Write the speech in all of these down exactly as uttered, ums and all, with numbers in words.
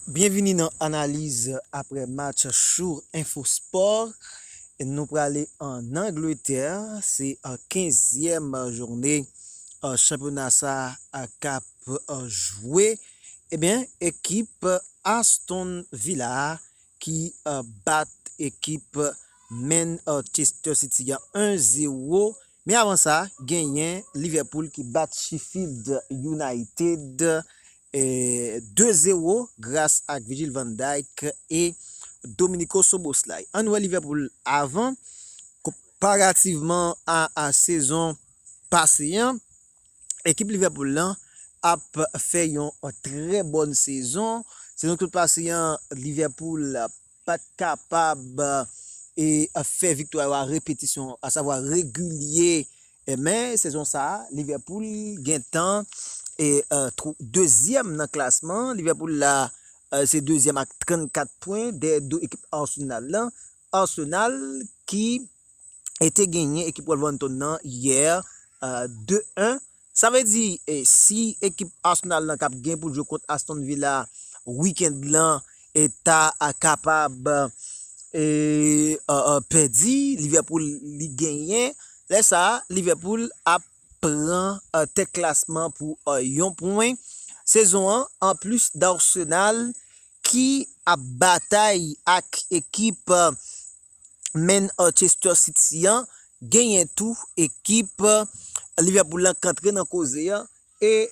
Byenvini nan analiz apre match Sure Info Sport. Nou prale an Angletè, se kenzyèm jounen chanpyona sa k ap jwe. Ebyen, ekip Aston Villa ki bat ekip Manchester City an en zewo. Men avan sa, genyen Liverpool ki bat Sheffield United de zewo gras ak Virgil van Dijk e Domenico Szoboszlai. Ann wè Liverpool avan, konparativman a, a sezon pase an, ekip Liverpool lan ap fè yon trè bòn sezon. Sezon ki sot pase an, Liverpool pa t kapab e fè viktwa yo a repetisyon, asavwa regilye. Men sezon sa a, Liverpool gentan e dezyèm nan klasman. Liverpool la, se dezyèm ak trannkat pwen dèyè do ekip Arsenal lan. Arsenal ki e te genyen ekip Wolverhampton nan yè de en. Sa vle di, e, si ekip Arsenal lan k ap gen pou l jwe kont Aston Villa wikenn lan e ta kapab e, e, e, pèdi, Liverpool li genyen. Lè sa a, Liverpool ap pran e, tèt klasman pou e, yon pwen. Sezon an, anplis d'Arsenal ki ap batay ak ekip e, Manchester City an, genyen tou ekip e, Liverpool lan k antre nan koze an. E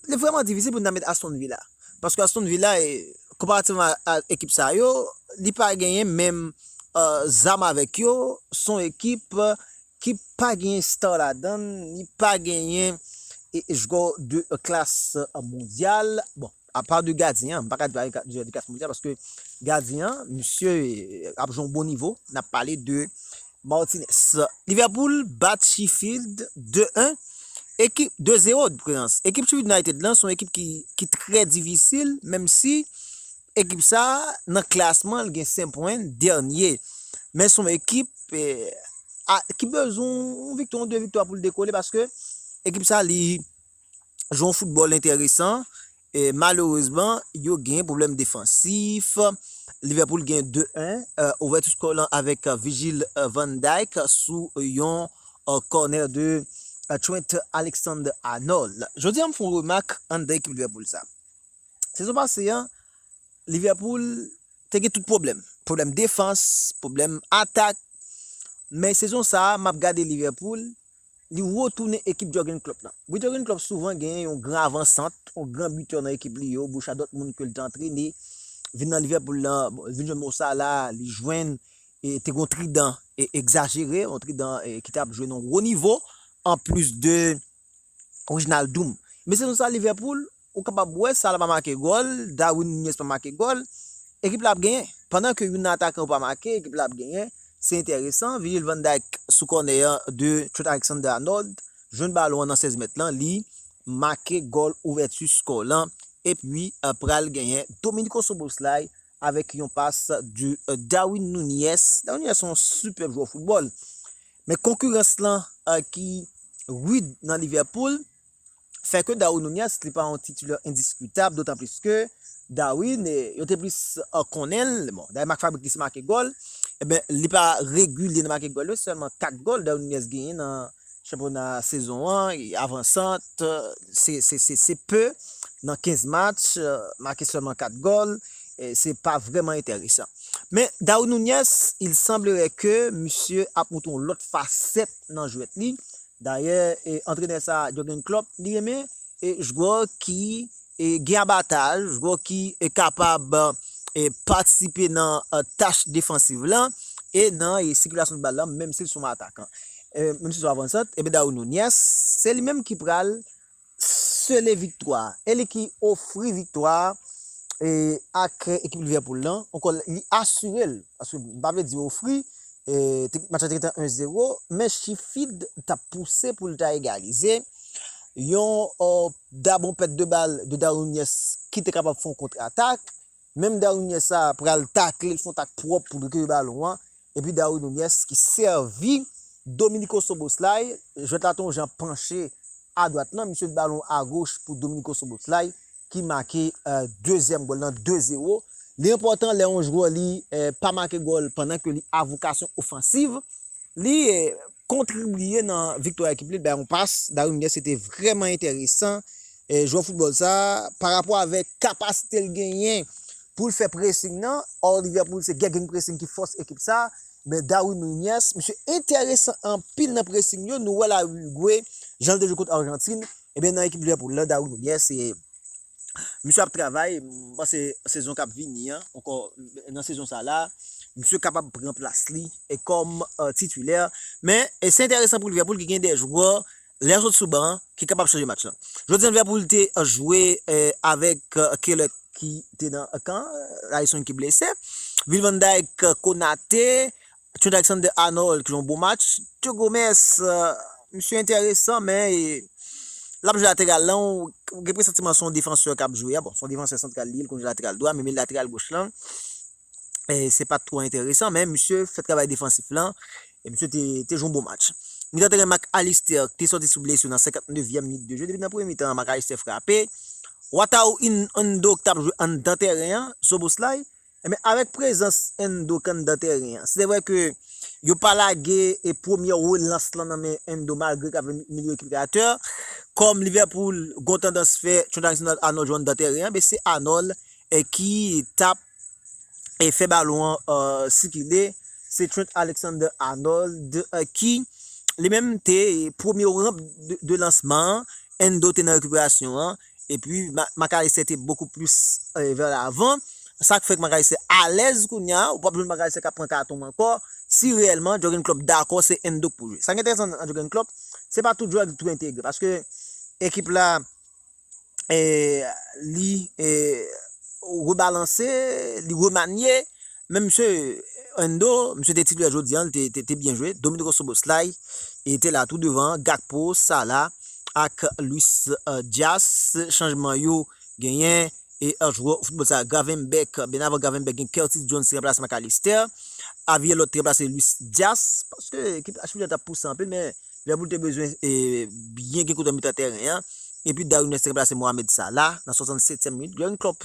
li vrèman difisil pou n ta met Aston Villa. Paske Aston Villa, e, konparativman a, a ekip sa yo, li pa genyen menm e, zam avèk yo. Se yon ekip e, ki pa genyen star ladan l, li pa genyen e, e, jwè de klas e, mondyal. Bon, apa de gadyen an, m pa ka di jwè de klas mondyal paske gadyen an, misye e, ap jwe yon bon nivo. N ap pale de Martinez. Liverpool bat Sheffield de en. Ekip de zewo de prezans. Ekip Sheffield United lan se yon ekip ki, ki trè difisil, menm si ekip sa a nan klasman l gen senk pwen dènye. Men se yon ekip e, a, ki bezwen yon viktwa, yon de viktwa pou l dekole paske ekip sa a li jwe yon foutbòl enteresan. E, malerezman, yo gen pwoblèm defansif. Liverpool gen de en, e, ouvèti skò lan avèk e, Virgil e, van Dijk sou yon e, kònè de e, Trent Alexander-Arnold. Jodi a, m fè yon remak anndan ekip Liverpool sa. Sezon pase an, Liverpool te gen tout pwoblèm. Pwoblèm defans, pwoblèm atak. Men sezon sa a, m ap gade Liverpool, li retounen ekip Jurgen Klopp lan. Wi, Jurgen Klopp souvan genyen yon gran avansant, yon gran bitè nan ekip li yo, Borussia Dortmund ke l te antrene, vin nan Liverpool lan, bon, vin jwenn Mo Salah, li jwenn, e te gen yon tridan e, egzajere, yon tridan e, ki t ap jwe nan wo nivo, anplis de Wijnaldum. Men sezon sa, Liverpool, ou kapab wè, Salah pa make gòl, Darwin Nunez pa make gòl, ekip la ap genyen. Pandan ke youn nan atakan yo pa make, ekip la ap genyen. Se enteresan. Virgil van Dijk sou kònè an de Trent Alexander-Arnold, jwenn balon an nan sèz mèt lan, li make gòl ouvèti skò lan, epi e, pral genyen Domenico Szoboszlai avèk yon pas de e, Darwin Nunez. Darwin Nunez se yon sipèb jwè foutbòl. Men konkirans lan e, ki rid nan Liverpool fè ke Darwin Nunez li pa yon titilè endiskitab, dotan plis ke Darwin, e, yo te plis e, konnen l. Bon, dayè Marc Fabrique li se make gòl. Ebyen, li pa regilye nan make gòl yo, sèlman kat gòl Darwin Nunez genyen nan chanpyona sezon an, e, avansant, e, se, se, se, se pe nan kenz match, e, make sèlman kat gòl, e, se pa vrèman enteresan. Men Darwin Nunez, il semblerait que misye ap montre yon lòt fasèt nan jwèt li. Dayè, e, antrenè sa, Jurgen Klopp, li renmen, e, jwè ki, e, gen abataj, jwè ki, e, kapab, e, patisipe nan, e, tach defansiv lan, e nan, e, sikilasyon bal lan, menm si l se yon atakan. E, menm si l se yon avansant, ebyen Darwin Nunez, se li menm ki pral sele viktwa. E li ki ofri viktwa, e, ak ekip Liverpool lan. Ankò, li asire l. Paske m pa vle di ofri, e, te, match la te gentan en zéro, men Sheffield t ap pouse pou l ta egalize. Yon, e, dabon pèt de bal de Darwin Nunez ki te kapab fè yon kontratak. Menm Darwin Nunez sa pral takle, l fè yon tak pwòp pou l rekipere balon an. Epi Darwin Nunez ki sèvi Domenico Szoboszlai, jwèt la te yon jan panche adwat lan, misye met balon agoch pou Domenico Szoboszlai, ki make dezyèm gòl lan, de zewo. Li enpòtan lè yon jwè li pa make gòl pandan ke li a vokasyon ofansiv. Li kontribiye nan viktwa ekip li, bay yon pas. Darwin Nunez, se te vrèman enteresan. Jwè foutbòl sa, parapò avèk kapasite l genyen pou l fè pressing nan, or Liverpool se gegenpressing ki fòs ekip sa, men Darwin Nunez, misye enteresan anpil nan pressing yo. Nou wè la Uruguay, jan l te jwe kont Arjantin, ebyen nan ekip Liverpool la, Darwin Nunez, se misye ap travay, m panse sezon k ap vini an, ankò nan sezon sa la, misye kapab pran plas li e kòm titilè. Men e se enteresan pou Liverpool ki gen de jwè, lè yo sot sou ban an, ki kapab chanje match lan. Jodi a, Liverpool te jwe avèk Keller ki te nan kan, Alisson ki blese, Virgil van Dijk, Konate, Trent Alexander-Arnold ki jwe yon bon match. Joe Gomez, misye enteresan, men l ap jwe lateral lan, ou gen presantiman se yon defansè k ap jwe a. Bon, se yon defansè santral li ye, l konn jwe lateral dwat, men men lateral goch lan, se pa t twò enteresan, men misye fè travay defansif lan, e misye te, te jwe yon bon match. Mitan teren, Mac Allister te sòti sou blesi nan senkantnevyèm minit de jeu. Depi nan premye mitan, Mac Allister frape. Wataru Endo ki t ap jwe anndan teren an, Szoboszlai, Ebyen, avèk prezans Endo k anndan teren an, se vre ke yo pa lage e premyè relans lan nan men Endo, malgre ke avèk milieu récupérateur, kòm Liverpool gon tandans fè Trent Alexander-Arnold jwe anndan teren an, men se Arnold ki t ap fè balon an sikile. Se Trent Alexander-Arnold ki li menm te premye ranp de, de lansman an. Endo te nan rekiperasyon an. Epi Mac Allister te bokou plis vè lavan. Sa k fè ke Mac Allister alèz kounye a. Ou p ap jwenn Mac Allister k ap pran katon ankò si reyèlman Jürgen Klopp dakò se Endo k pou jwe. Sa k enteresan nan Jürgen Klopp, se pa tout jwè ki tou entegre. Paske ekip la li rebalanse, li remanye. Men misye Endo, misye te titilè jodi a, li te, te, te byen jwe. Domenico Szoboszlai te la tou devan, Gakpo, Salah ak Luis Diaz. Chanjman yo genyen e jwè foutbòl sa, Gravenberch, byen avan Gravenberch gen Curtis Jones ki ranplase Mac Allister. Javier Lott te ranplase Luis Diaz, paske ekip H P J L t ap pouse anpil, men Liverpool te bezwen byen gen kontwòl mitan teren an. Epi Darwin Nunez te ranplase Mohamed Salah nan swasannsetyèm minit. Jürgen Klopp,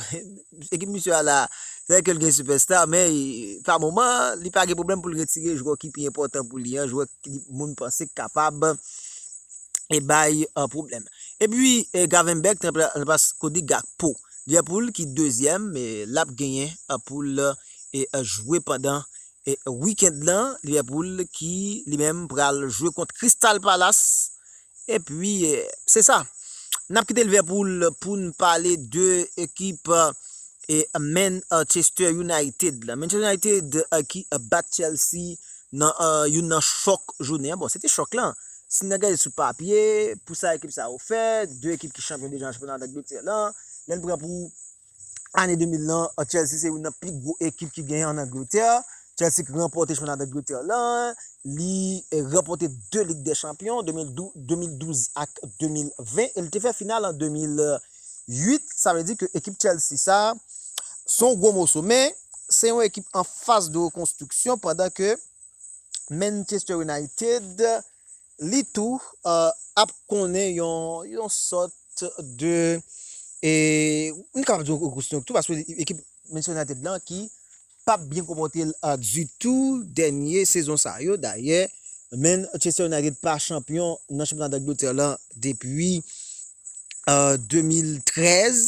ekip misye a la, se vre ke l gen sipèsta, men pa moman, li pa gen pwoblèm pou l retire jwè ki pi enpòtan pou li an, jwè ki moun panse k kapab e bay pwoblèm. Epi Gravenberch te ranplase Cody Gakpo. Liverpool ki dezyèm, l ap genyen pou l jwe pandan wikenn lan. Liverpool ki li menm pral jwe kont Crystal Palace. Epi se sa. N ap kite Liverpool pou n pale de ekip Manchester United la. Manchester United ki bat Chelsea nan youn nan chòk jounen an. Bon, se te chòk lan. Si n gade sou papye, pou sa ekip sa yo fè, de ekip ki chanpyon deja nan chanpyona Angletè lan, lè n pran pou ane de mil lan, Chelsea se youn nan pi gwo ekip ki genyen an Angletè. Chelsea ki ranpòte chanpyona Angletè lan, li ranpòte de Lig dè Chanpyon, de mil douz, de mil douz ak de mil ven, e li te fè final an de mil uit. Sa vle di ke ekip Chelsea sa, se yon gwo moso, men se yon ekip an faz de rekonstriksyon, pandan ke Manchester United, li tou ap konnen yon, yon sòt de, e m kapab di yon rekonstriksyon tou, paske ekip Manchester United lan ki p ap byen konpòte l ditou dènye sezon sa yo. Dayè, Manchester United pa chanpyon nan chanpyona Angletè lan depi de mil trèz,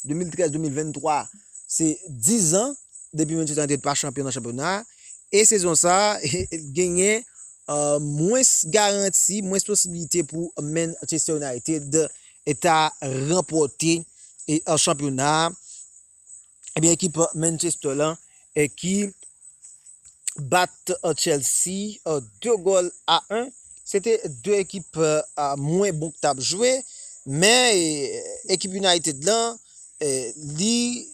de mil trèz, de mil venntwa, se diz an depi Manchester United pa chanpyon nan chanpyona a. E sezon sa a, genyen mwens garanti, mwens posiblite pou Manchester United ta ranpòte chanpyona a. Ebyen, ekip Manchester lan ki bat Chelsea de gòl a en. Se te de ekip mwen bon ki t ap jwe, men ekip United lan, li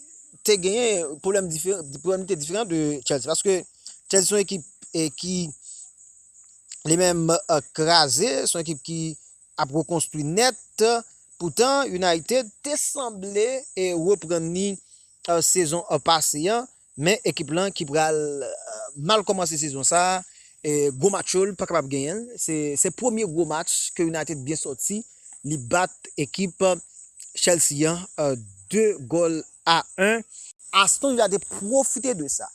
te genyen pwoblèm diferan, pwoblèm li te diferan de Chelsea, paske Chelsea se yon ekip ki li menm kraze, se yon ekip ki ap rekonstwi nèt. Poutan, United te sanble reprann li sezon pase an, men ekip lan ki pral mal kòmanse sezon sa a, gwo match yo, li pa kapab genyen l. Se, se premye gwo match ke United byen sòti. Li bat ekip Chelsea an de gòl a en. Aston Villa te pwofite de sa.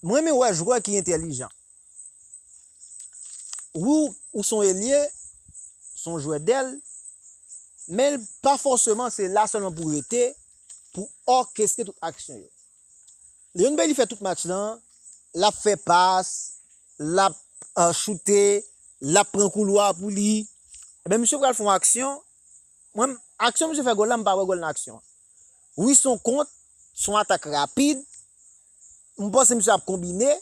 Mwen renmen wè jwè ki entèlijan. Ou, ou se yon elye, se yon jwè dèl, men l pa fòseman se la sèlman pou rete, pou òkestre tout aksyon yo. Leon Bailey fè tout match lan, l ap fè pas, l ap uh, choute, l ap pran koulwa pou li. Ebyen, misye pral fè yon aksyon. Mwen, aksyon misye fè gòl la, m pa wè gòl nan aksyon an. Wi, se yon kont, se yon atak rapid. M panse misye ap konbine.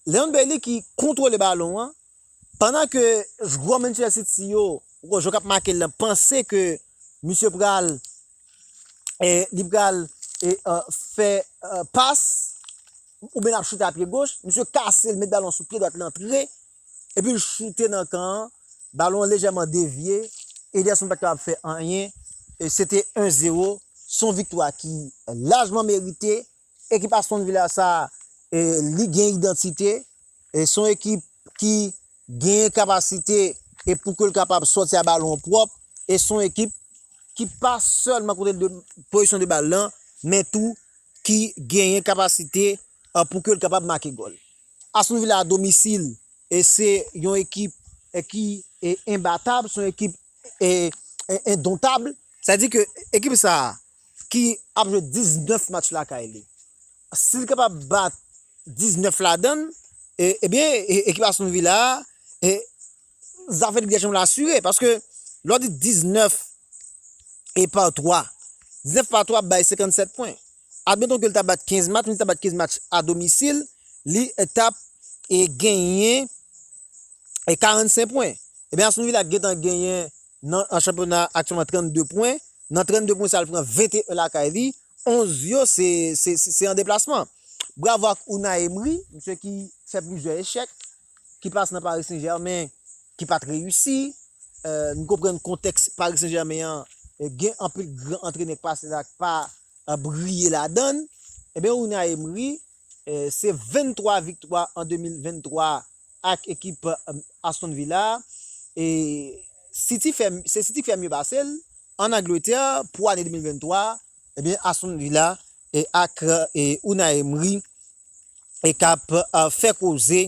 Leon Bailey ki kontwole balon an. Pandan ke jwè Manchester City yo, jwè k ap make l lan, panse ke misye pral, e, li pral e, e, fè e, pas, oubyen l ap choute a pye goch, misye kase l, met balon sou pye dwat, l antre, epi l choute nan kan an, balon an lejèman devye, Ederson pa t kapab fè anyen, e se te en zewo, se yon viktwa ki lajman merite, ekip Aston Villa sa, e, li gen idantite, e se yon ekip ki gen kapasite, e pou ke l kapab sòti a balon pwòp, e se yon ekip ki pa sèlman kote de pozisyon de bal lan, men tou ki genyen kapasite, e, pou ke l kapab make gòl. Aston Villa a domisil, e se yon ekip, e, ki, e, enbatab, se yon ekip, e, e, endontab. Sa di ke ekip sa a, ki ap jwe diznèf match lakay li, si l kapab bat diznèf ladan l, e, ebyen, e, ekip Aston Villa a, e, zafè Lig dè Chanpyon la asire, paske lè w di diznèf e pa twa, diznèf pa twa ap bay senkannsèt pwen. Admeton ke l ta bat kenz match, men si l ta bat kenz match a domisil, li t ap, e, genyen, e, karannsenk pwen. Ebyen, Aston Villa gentan genyen nan, an chanpyona aktyèlman trannde pwen. Nan trannde pwen sa, l pran venteyen lakay li. Onz yo, se, se, se, se an deplasman. Bravo ak Unai Emery, misye ki fè plizyè echèk, ki pase nan Paris Saint-Germain, ki pa t reyisi. E, nou konprann kontèks Paris Saint-Germain an, e, gen anpil gran antrenè k pase la, k pa, e, briye ladan l. Ebyen, Unai Emery, e, se venntwa viktwa an de mil venntwa ak ekip, e, Aston Villa. E City fè, se City k fè mye pase l an Angletè pou ane de mil venntwa. Ebyen, Aston Villa, e, ak, e, Unai Emery, e k ap, e, fè koze,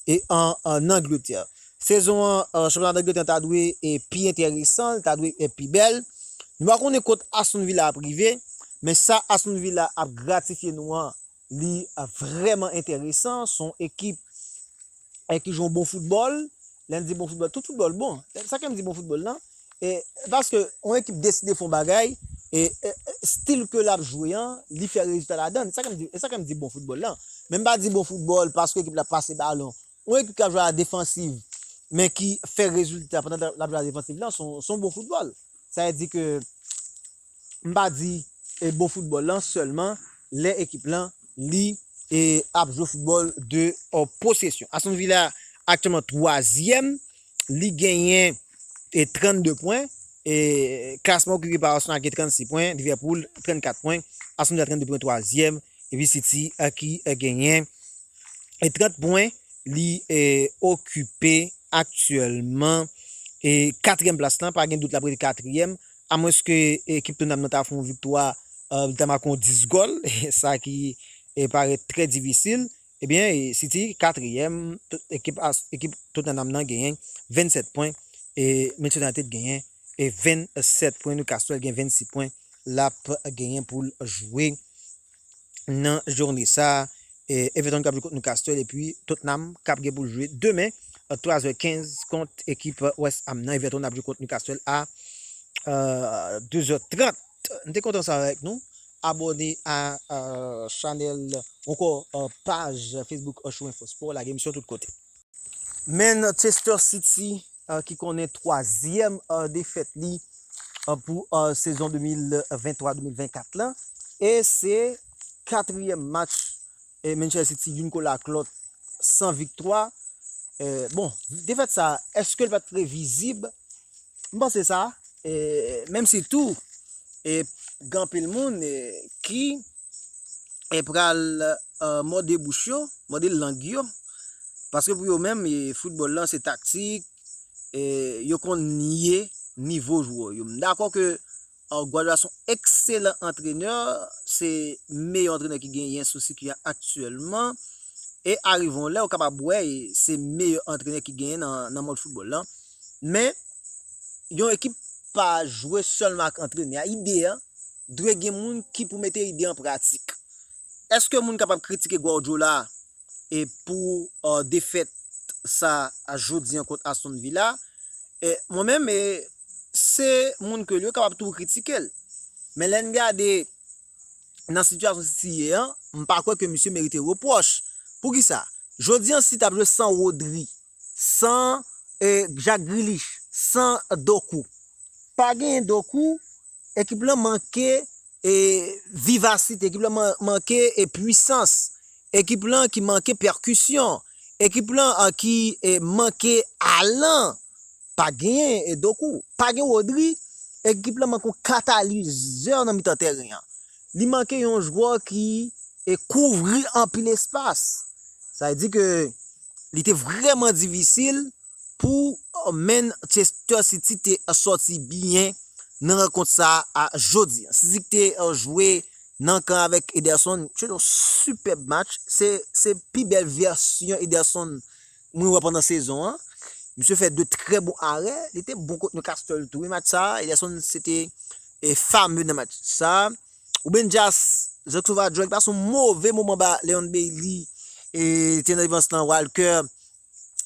e, an, an Angletè. Sezon an, e, chanpyona Angletè ta dwe, e, pi enteresan, ta dwe, e, pi bèl. Nou pa konnen kot Aston Villa ap rive, men sa Aston Villa ap gratifye nou an, li, e, vrèman enteresan. Se yon ekip, e, ki jwe yon bon foutbòl. Lè n di bon foutbòl, tout foutbòl bon. Sa k fè m di bon foutbòl lan, e, paske yon ekip deside fè yon bagay, e, e, e, stil ke l ap jwe an, li fè rezilta ladan l. Sa k fè m di, e sa k fè m di bon foutbòl lan. Men m pa di bon foutbòl paske ekip la pase balon. Yon ekip k ap jwe a defansiv, men ki fè rezilta pandan l ap jwe a defansiv lan, se yon, se yon bon foutbòl. Sa vle di ke m pa di, e, bon foutbòl lan sèlman lè ekip lan li, e, ap jwe foutbòl de, e, posesyon. Aston Villa aktyèlman twazyèm, li genyen, e, trannde pwen. E, klasman okipe pa Arsenal gen trannsis pwen, Liverpool trannkat pwen, Aston Villa trannde pwen twazyèm, epi City, e, ki, e, genyen, e, trant pwen, li, e, okipe aktyèlman, e, katriyèm plas lan, pa gen dout l ap rete katriyèm, amwenske ekip Tottenham nan ta fè yon viktwa, e, li ta make yon dis gòl, sa ki, e, parèt trè difisil. Ebyen, e, City katriyèm, to-, ekip As-, ekip Tottenham nan genyen vennsèt pwen, e Manchester United genyen, e, vennsèt pwen, Newcastle gen vennsis pwen, l ap genyen pou l jwe nan jounen sa a, e, Everton k ap jwe kont Newcastle, epi Tottenham k ap gen pou l jwe demen, e, twa zè kenz kont ekip West Ham nan. Everton ap jwe kont Newcastle a, e, de zè trant. M te kontan sa avèk nou. Abòne a, e, chanèl, ankò, e, paj Facebook Show Info Sport, lage emisyon tout kote. Manchester City, e, ki konnen twazyèm, e, defèt li, e, pou, e, sezon de mil venntwa de mil vennkat lan. E se katriyèm match, e, Manchester City youn kole ak lòt san viktwa. E, bon, defèt sa, èske l pa t previzib? M panse sa, e, menm si tou, e, gen anpil moun, e, ki, e, pral, e, mòde bouch yo, mòde lang yo, paske pou yo menm, e, foutbòl lan se taktik, e, yo konn nye nivo jwè yo. M dakò ke Guardiola se yon ekselan antrenè, se meyè antrenè ki genyen sou sikwi a aktyèlman. E arive yon lè, ou kapab wè, se meyè antrenè ki genyen nan, nan mond foutbòl lan. Men, yon ekip pa jwe sèlman ak antrenè a. Ide a, dwe gen moun ki pou mete ide an pratik. Èske moun kapab kritike Guardiola e pou uh, defèt sa a jodi an kont Aston Villa? E, mwen menm, e, se moun ke l yo kapab tou kritike l. Men lè n gade nan sitiyasyon City ye an, m pa kwè ke misye merite repwòch. Poukisa? Jodi an, si t ap jwe san Rodri, san e, Jack Grealish, san Doku. Pa genyen Doku, ekip lan manke e, vivasite, ekip lan manke e, pwisans, ekip lan ki manke pèkisyon, ekip lan a, ki e, manke alan. Pa genyen e, Doku, pa gen Rodri, ekip lan manke yon katalizè nan mitan tèren an. Li manke yon jwè ki e, kouvri anpil espas. Sa vle di ke li te vrèman difisil pou Manchester City te sòti byen nan rankont sa a jodi. City ki te jwe nan kan avèk Ederson, se yon sipèb match. Se, se pi bèl vèsyon Ederson mwen wè pandan sezon an. Misye fè de trè bon arè. Li te bon kont Newcastle tou. Wi, match sa a, Ederson se te e, fame nan match sa a. Ruben Dias, Zexova Joel, pase yon move moman ba Leon Bailey, e, te nan defans lan, Walker,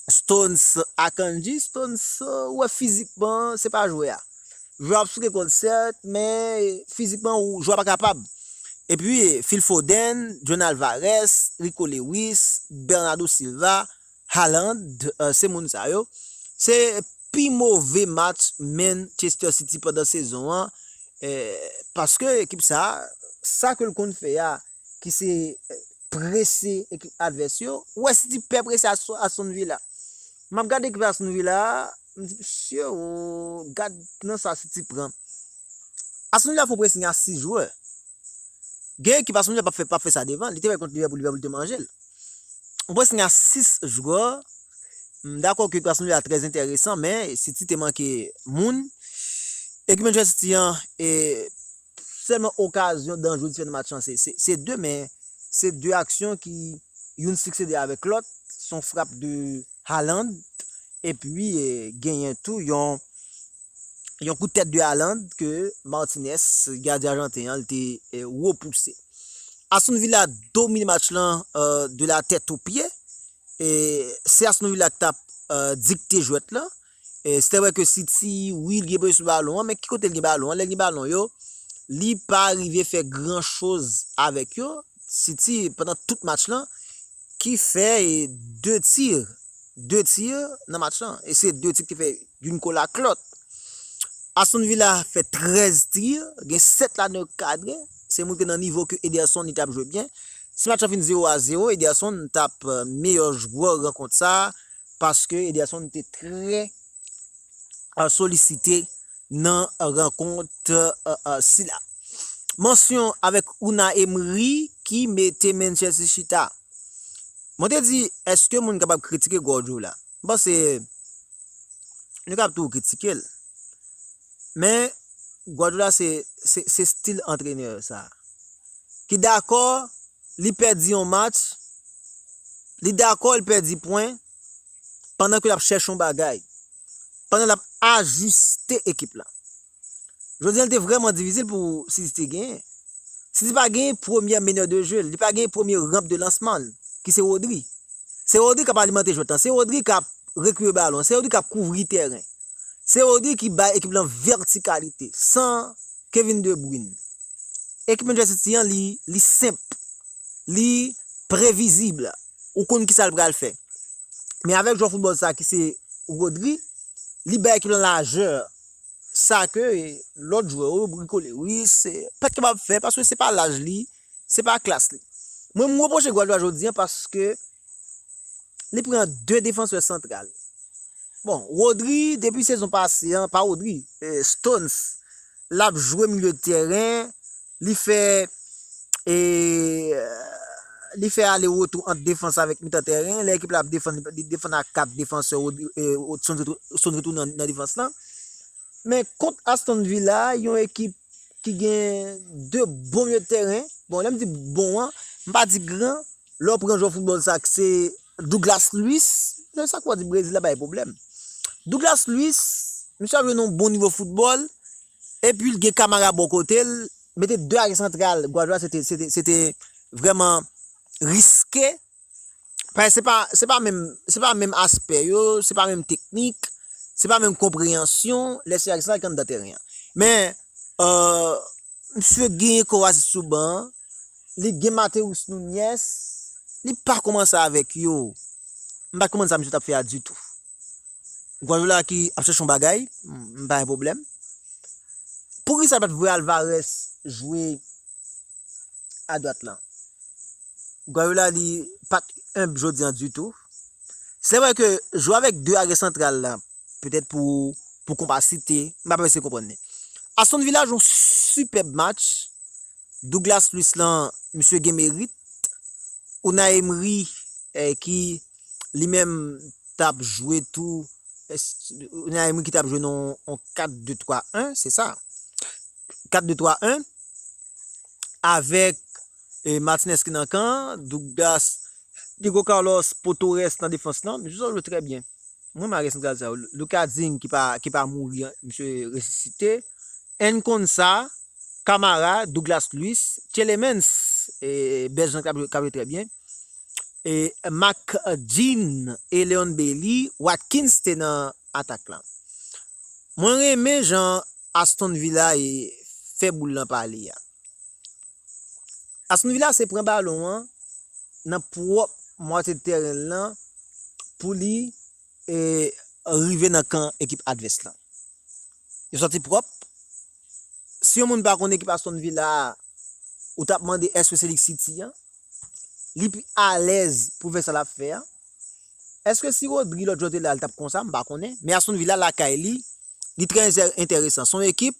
Stones, Akanji. Stones, ou wè fizikman, se pa jwè a. Jwè ap souke kont sèt, men fizikman, jwè a pa kapab. Epi, Phil Foden, John Alvarez, Rico Lewis, Bernardo Silva, Haaland, se moun sa yo. Se pi move match Manchester City pandan sezon an, paske ekip sa, sa ke l konn fè a, ki se prese ekip advès yo, ou wè City pè prese Aston Villa. M ap gade ekip Aston Villa, m di, mesye, o, gad nan sa City pran. Aston Villa fè yon pressing a sis jwè. Gen ekip Aston Villa p ap fè, p ap fè sa devan, li te fè kont Liverpool, Liverpool te manje l. Yon pressing a sis jwè, m dakò ke ekip Aston Villa trè enteresan, men City te manke moun. Ekip Manchester City an, e, sèlman okazyon danjre li fè nan match lan, se, se, se de, men se de aksyon ki youn siksede avèk lòt. Se yon frap de Haaland, epi, e, genyen tou yon, yon kout tèt de Haaland ke Martinez, gadyen ajanten an, li te, e, repouse. Aston Villa domine match lan, e, de la tèt o pye. E, se Aston Villa ki t ap, e, dikte jwèt lan. E, se vre ke City, wi, li gen poseson balon an, men ki kote li gen balon an? Lè li gen balon yo, li pa rive fè gran choz avèk yo. City, pandan tout match lan, ki fè, e, de ti, de ti nan match lan. E se de ti ki fè youn kole ak lòt. Aston Villa fè trèz ti, gen sèt ladan yo kadre. Se montre nan nivo ke Ederson li t ap jwe byen. Si match lan fin zewo a zewo, Ederson t ap, e, meyè jwè rankont sa, paske Ederson te trè, e, solisite nan rankont, e, e, sila. Mansyon avèk Unai Emery ki mete Manchester chita. Mwen te di, èske moun kapab kritike Guardiola? M panse nou kapab tou kritike l. Men Guardiola se, se, se stil antrenè sa. Ki dakò li pèdi yon match, li dakò li pèdi pwen, pandan ke l ap chèche yon bagay, pandan l ap ajiste ekip la. Jodi a, li te vrèman difisil pou City te genyen. City pa genyen premye meneur de jeu, li pa genyen premye ramp de lansman l, ki se Rodri. Se Rodri k ap alimante jwèt lan, se Rodri k ap rekipere balon, se Rodri k ap kouvri tèren. Se Rodri ki bay ekip lan vètikalite, san Kevin De Bruyne. Ekip Manchester City an, li, li senp, li previzib. Ou konn kisa l pral fè. Men avèk jwè foutbòl sa ki se Rodri, li bay ekip lan lajè. Sa ke, e, lòt jwè yo, Rico Lewis, e, pa t kapab fè, paske se pa laj li, se pa klas li. Mwen, m repwoche Guardiola jodi a paske li pran de defansè santral. Bon, Rodri, depi sezon pase an, pa Rodri, e, Stones, l ap jwe milye de tèren, li fè, e, li fè ale retou ant defans avèk mitan tèren. Lè ekip la ap defann, li defann ak kat defansè, Rodri, e, Stones retou-, Stones retounen nan, nan defans lan. Men kont Aston Villa, yon ekip ki gen de bon milye de tèren. Bon, lè m di bon an, m pa di gran. Lè w pran jwè foutbòl sa k se Douglas Luiz, se sa k fè w di Brezil la bay pwoblèm. Douglas Luiz, misye ap jwe nan yon bon nivo foutbòl, epi l gen Kamara bò kote l, mete de aryè santral, Gwadyola se te, se te, se te vrèman riske. Paske se pa, se pa menm, se pa menm aspè yo, se pa menm teknik, se pa menm konpreyansyon, lè se aryè santral ki anndan tèren an. Men, euh, misye genyen Kovacic sou ban an, li gen Mateus Nunes, li pa kòmanse avèk yo. M pa t konprann sa misye t ap fè a ditou. Gwadyola ki ap chèche yon bagay, m pa gen pwoblèm. Poukisa l pa t voye Alvarez jwe adwat lan? Gwadyola li pa t enb jodi a ditou. Se vre ke jwe avèk de aryè santral la, petèt pou, pou konpasite, m pa prese konprann li. Aston Villa jwe yon sipèb match. Douglas Luiz lan, misye gen merit. Unai Emery, eh, ki li menm t ap jwe tou, eh, Unai Emery ki t ap jwe nan yon kat de twa en, se sa. Kat de twa en, avèk, eh, Martinez ki nan kan, Douglas, Diego Carlos, Paul Torres nan defans lan, misye sa jwe trè byen. Mwen renmen aryè santral sa yo. Lucas Digne ki pa, ki pa mouri, misye resisite. Nkonsa, Kamara, Douglas Luiz, Tielemans, e, Bèlj lan k ap jwe, k ap jwe trè byen. E, Marc Digne e Leon Bailey, Watkins te nan atak lan. Mwen renmen jan Aston Villa e fè boul lan pale a. Aston Villa se pran balon an nan pwòp mwatye tèren lan pou li, e, rive nan kan ekip advès lan. Yo sòti pwòp. Si yon moun pa konn ekip Aston Villa a, ou t ap mande èske se li k City an? Li pi alèz pou fè sa l ap fè a. Èske si Rodri lòt jwè te la, li t ap konsa? M pa konnen. Men Aston Villa lakay li, li trè enteresan. Se yon ekip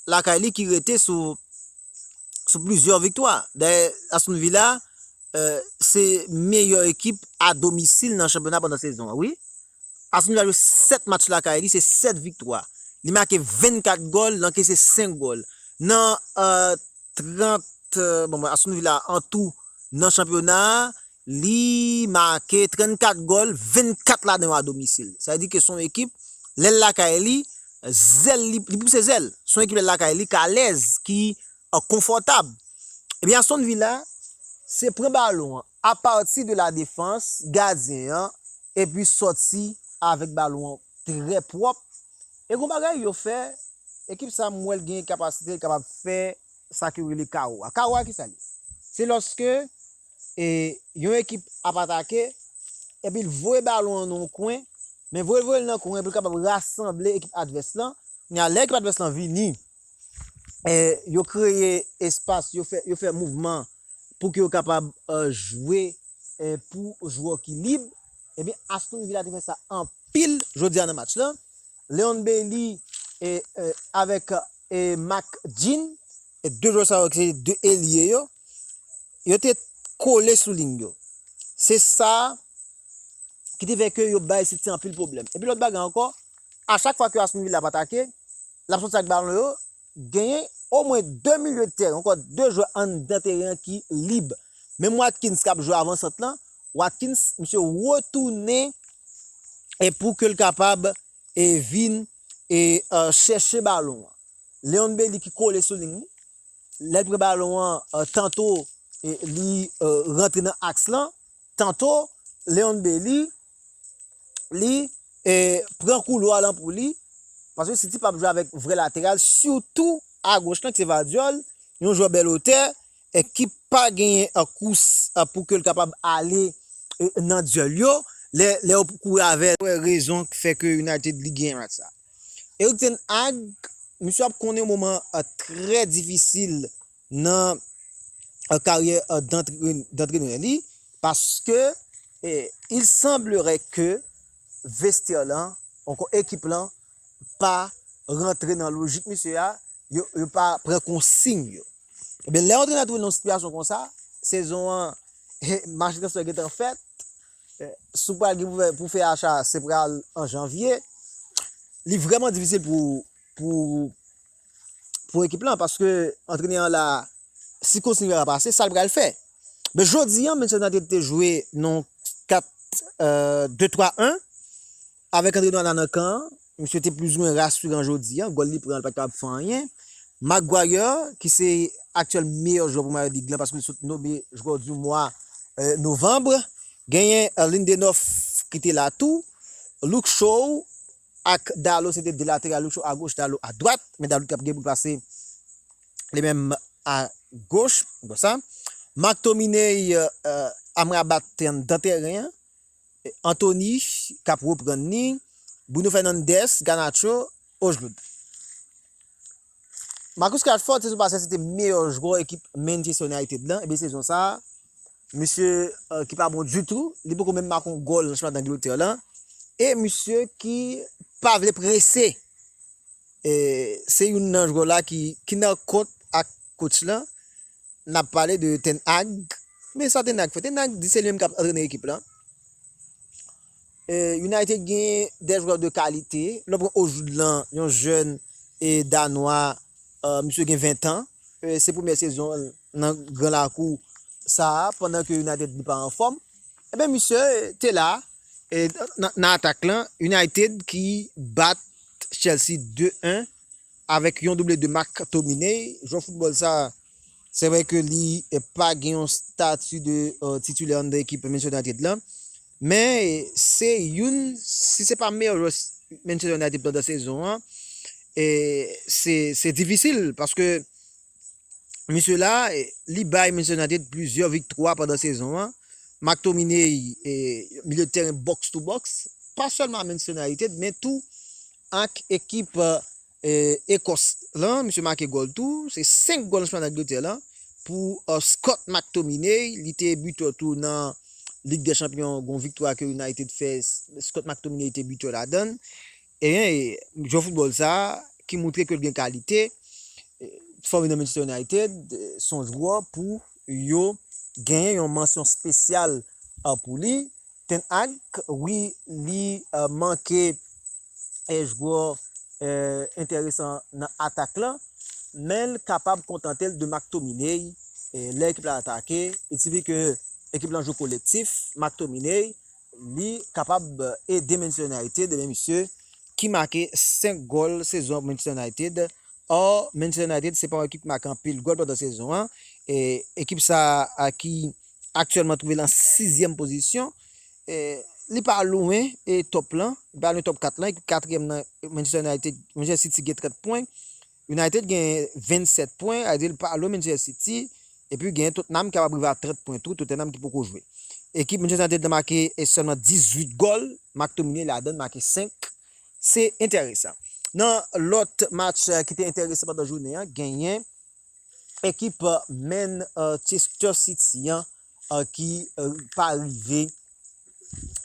lakay li ki rete sou, sou plizyè viktwa. Dayè, Aston Villa, euh, se meyè ekip a domisil nan chanpyona pandan sezon an, wi. Aston Villa jwe sèt match lakay li, se sèt viktwa. Li make vennkat gòl, li ankese senk gòl. Nan, euh, trant, euh, bon, Aston Villa an tou nan chanpyona a, li make trannkat gòl, vennkat ladan yo a domisil. Sa vle di ke se yon ekip, lè l lakay li, zèl li, li pouse zèl. Se yon ekip lè l lakay li, k alèz, ki, euh, konfòtab. Ebyen, Aston Villa, se pran balon an apati de la defans, gadyen an, epi sòti avèk balon an trè pwòp. E gon bagay yo fè, ekip sa m wè l gen kapasite, l kapab fè sa ke yo rele kawo a. Kawo a ki sa l ye? Se lòske, e, yon ekip ap atake, epi l voye balon an nan yon kwen, men voye l voye l nan kwen, epi l kapab rasanble ekip advès lan. Kounye a, lè ekip advès lan vini, e, yo kreye espas, yo fè, yo fè mouvman pou ke yo kapab, e, jwe, e, pou jwè ki lib. Ebyen, Aston Villa te fè sa anpil jodi a nan match lan. Leon Bailey e, e, avèk, e, Marc Digne, e de jwè sa yo ki se de elye yo, yo te kole sou liy yo. Se sa ki te fè ke yo bay City anpil pwoblèm. Epi lòt bagay ankò, a chak fwa ke Aston Villa ap atake, l ap sòti ak balon yo, genyen omwen de milye de tèren, ankò de jwè anndan teren an ki lib. Menm Watkins k ap jwe avansant lan, Watkins, misye retounen e pou ke l kapab e vin e, e, chèche balon an. Leon Bailey ki kole sou liy li. Lè l pran balon an, e, tanto, e, li, e, rantre nan aks lan, tanto Leon Bailey, li, e, pran koulwa lan pou li, paske City p ap jwe avèk vrè lateral, sitou agoch lan, ki se Gvardiol, yon jwè bèl wotè, e ki pa genyen, e, kous, e, pou ke l kapab ale, e, nan dyèl yo. Lè, lè yo kouri avè l, wè rezon k fè ke United li genyen match sa. Erik ten Hag, misye ap konnen yon moman, e, trè difisil nan, e, karyè, e, dantre-, dantrenè li, paske, e, il semblerait que vestè lan, ankò ekip lan, pa rantre nan lojik misye a, yo, yo pa pran konsiy yo. Ebyen, lè yon antrenè twouve l nan yon sitiyasyon konsa, sezon an, mache transfè gentan fèt, e, si w pral gen pou fè, pou fè acha, se pral an janvye. Li vrèman difisil pou, pou, pou ekip lan, paske antrenè an la, si konsiy la pase, sa l pral fè. Men jodi a, Manchester United te jwe nan kat, euh, de twa en, avèk André Onana nan kan an, misye te plizoumwen rasiran jodi a, gòl li pran, li pa t kapab fè anyen. Maguire, ki se aktyèl meyè jwè Premye Lig lan, paske li sot nome jwè di mwa, euh, novanm. Genyen, euh, Lindelof ki te la tou. Luke Shaw ak Dalot, se te de lateral, Luke Shaw agoch, Dalot adwat, men Dalot k ap gen pou l pase li menm agoch, bò sa. McTominay, euh, Amrabat te anndan tèren an. Anthony k ap reprann li. Bruno Fernandes, Garnacho, Højlund. Marcus Rashford, sezon pase, se te meyè jwè ekip Manchester United lan. Ebyen, sezon sa a, misye, euh, ki pa bon ditou, li poko menm make yon gòl nan chanpyonat Angletè lan. E misye ki pa vle prese. E se youn nan jwè la ki, ki nan kont ak coach lan. N ap pale de Ten Hag. Men sa Ten Hag fè? Ten Hag di se li menm k ap antrene ekip lan. E United gen de jwè de kalite. Lè w pran Højlund lan, yon jèn e danwa, euh, misye gen ven tan. E se premyè sezon l nan gran lakou sa a, pandan ke United li pa anfòm. Ebyen, misye te la, e nan, nan atak lan, United ki bat Chelsea de en avèk yon double de McTominay. Jwè foutbòl sa, se vre ke li, eh, pa gen yon stati de, euh, titilè anndan ekip Manchester United lan. Men, eh, se youn, si se pa meyè jwè Manchester United pandan sezon an, eh, se, se difisil, paske misye la, eh, li bay Manchester United plizyè viktwa pandan sezon an. McTominay, eh, milye de tèren box to box, pa sèlman a Manchester United, men tou ak ekip, eh, Ekòs lan. Misye make gòl tou. Se senk gòl nan chanpyonat Angletè lan pou, eh, Scott McTominay. Li te bitè tou nan Lig dè Chanpyon, gon viktwa ke United fè. Scott McTominay te bitè ladan l. E, e jwè foutbòl sa a, ki montre ke l gen kalite, e, fòme nan Manchester United, e, se yon jwè pou yo genyen yon mansyon espesyal, a, pou li. Ten Hag, wi, li, a, manke, e, jwè, e, enteresan nan atak lan, men l kapab kontante l de McTominay, e, lè ekip la atake, il sifi ke ekip lan jwe kolektif, McTominay, li kapab ede Manchester United, ebyen, misye ki make senk gòl sezon Manchester United. Or, Manchester United se pa yon ekip ki make anpil gòl pandan sezon an. E ekip sa a ki aktyèlman twouve l an sizyèm pozisyon. E li pa lwen e top lan, li pa lwen top kat lan, ekip katriyèm nan Manchester United, Manchester City gen trant pwen. United gen vennsèt pwen, sa vle di l pa lwen Manchester City. Epi gen Tottenham ki kapab rive a trant pwen tou, Tottenham ki poko jwe. Ekip Manchester United la make e sèlman dizuit gòl, McTominay ladan l make senk. Se enteresan. Nan lòt match, eh, ki te enteresan pandan jounen an, genyen ekip, eh, Manchester City an, eh, ki, eh, pa rive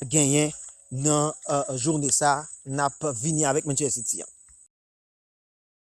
genyen nan, eh, jounen sa, n ap vini avèk Manchester City an.